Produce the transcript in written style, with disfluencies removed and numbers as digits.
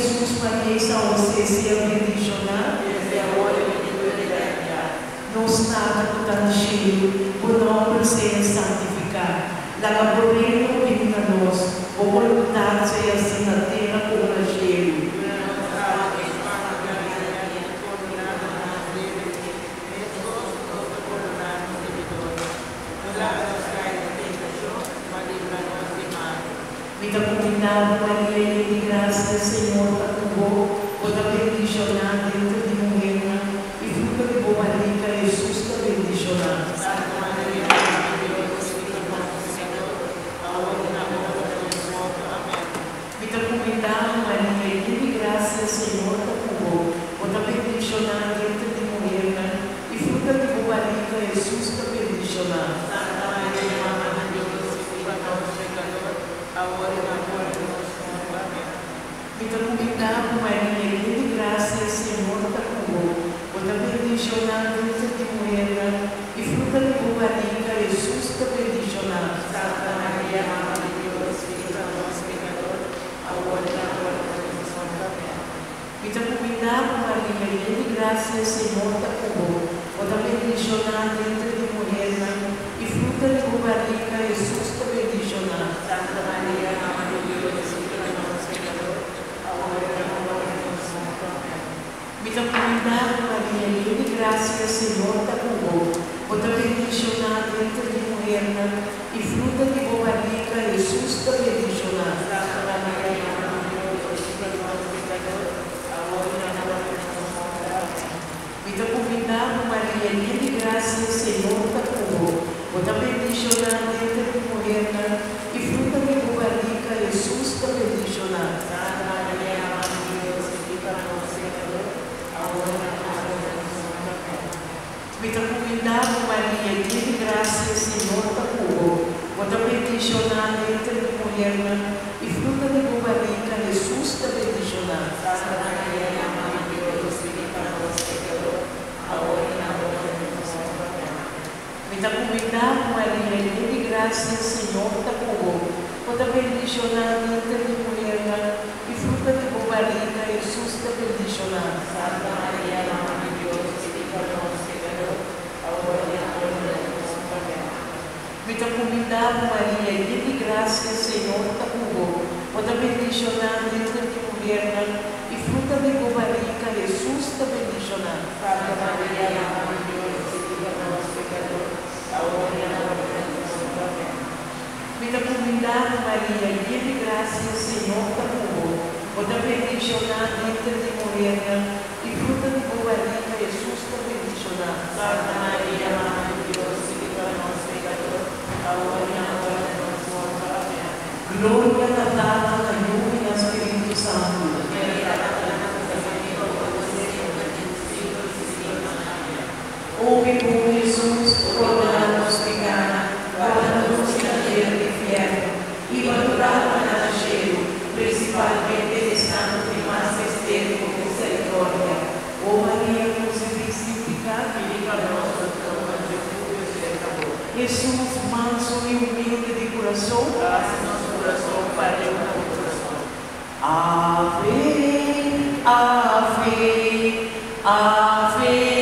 Jesus, Maria y San José sea bendiciona. Desde awor y den tur eternidad. Nos Tata cu ta na cielo, Bo nomber sea santifica. Laga Bo reino bini na nos. Bo boluntad sea haci na tera como na cielo. Duna nos awe nos pan di cada dia y pordona nos debe, mescos cu nos ta pordona nos debidornan. No laga nos cay den tentacion, ma libra nos di malu. Mi ta cuminda bo, Maria, yen di gracia, Señor ta cu bo. Bo ta bendiciona denter di muhernan, y fruto di bo barrica, Jesus, ta bendiciona. Santa Maria, Mama di Dios, pidi pa nos pecador, awor y na ora di nos morto. Amen. Mi ta cuminda bo, Maria, yen di gracia, Señor ta cu bo. Bo ta bendiciona denter di muhernan, y fruto di bo barrica, Jesus, ta bendiciona. Santa Maria, Mama di Dios, pidi pa nos pecador, awor y na ora di nos morto. Amen. Mi ta cuminda bo, Maria, yen di gracia, Señor ta cu bo. Bo ta bendiciona denter di muhernan, y fruta di bo barrica, Jesus, ta bendiciona. Santa Maria, Mama di Dios, pidi pa nos pecador, awor y na ora di nos morto. Amen. Mi ta cuminda bo, Maria, yen di gracia, Señor ta cu bo. Bo ta bendiciona denter di muhernan, y fruta di bo barrica, Jesus, ta bendiciona. Santa Maria, Mama di Dios, pidi pa nos pecador, awor y na ora di nos morto. Amen. Mi ta cuminda bo, Maria, yen di gracia, Señor ta cu bo. Bo ta bendiciona denter di muhernan, y fruta di bo barrica, Jesus, ta bendiciona. Santa Maria, Mama di Dios, pidi pa nos pecador, awor y na ora di nos morto. Amen. Mi ta cuminda bo, Maria, yen di gracia, Señor ta cu bo. Bo ta bendiciona denter di muhernan, y fruta di bo barrica, Jesus, ta bendiciona. Santa Maria, Mama di Dios, pidi pa nos pecador, awor y na ora di nos morto. Amen. Mi ta cuminda bo, Maria, yen di gracia, Señor ta cu bo. Bo ta bendiciona denter di muhernan, y fruta di bo barrica, Jesus, ta bendiciona. Santa Maria, Mama di Dios, pidi pa nos pecador, awor y na ora di nos morto. Amen. Mi ta cuminda bo, Maria, yen di gracia, Señor ta cu bo. Bo ta bendiciona denter di muhernan, y fruta di bo barrica, Jesus, ta bendiciona. Santa Maria, Mama di Dios, pidi pa nos pecador, awor y na ora di nos morto. Amen. Mi ta cuminda bo, Maria, yen di gracia, Señor ta cu bo. Bo ta bendiciona denter di muhernan, y fruta di bo barrica, Jesus, ta bendiciona. Santa Maria, Mama di Dios, pidi pa nos pecador, awor y na ora di nos morto. Amen. Mi ta cuminda bo, Maria, yen di gracia, Señor ta cu bo. Bo ta bendiciona denter di muhernan, y fruta di bo barrica, Jesus, ta bendiciona. Santa Maria, Mama di Dios, pidi pa nos pecador, awor y na ora di nos morto. Amen. Gloria na Tata, na Yiu y na Spirito Santo. Manera tabata na principio, awor y semper, siglo di siglonan. Amen. O mi bon Jesus, pordona nos picanan, warda nos di candela di fierno, hiba tur alma na cielo, principalmente esnan cu tin mas mester di bo misericordia. O Maria, concebí sin pica, Pidi pa nos cu ta tuma refugio cerca bo. Jesus, manso y humilde di curason, Haci nos curason pareu na bo curason. Ave, Ave, Ave.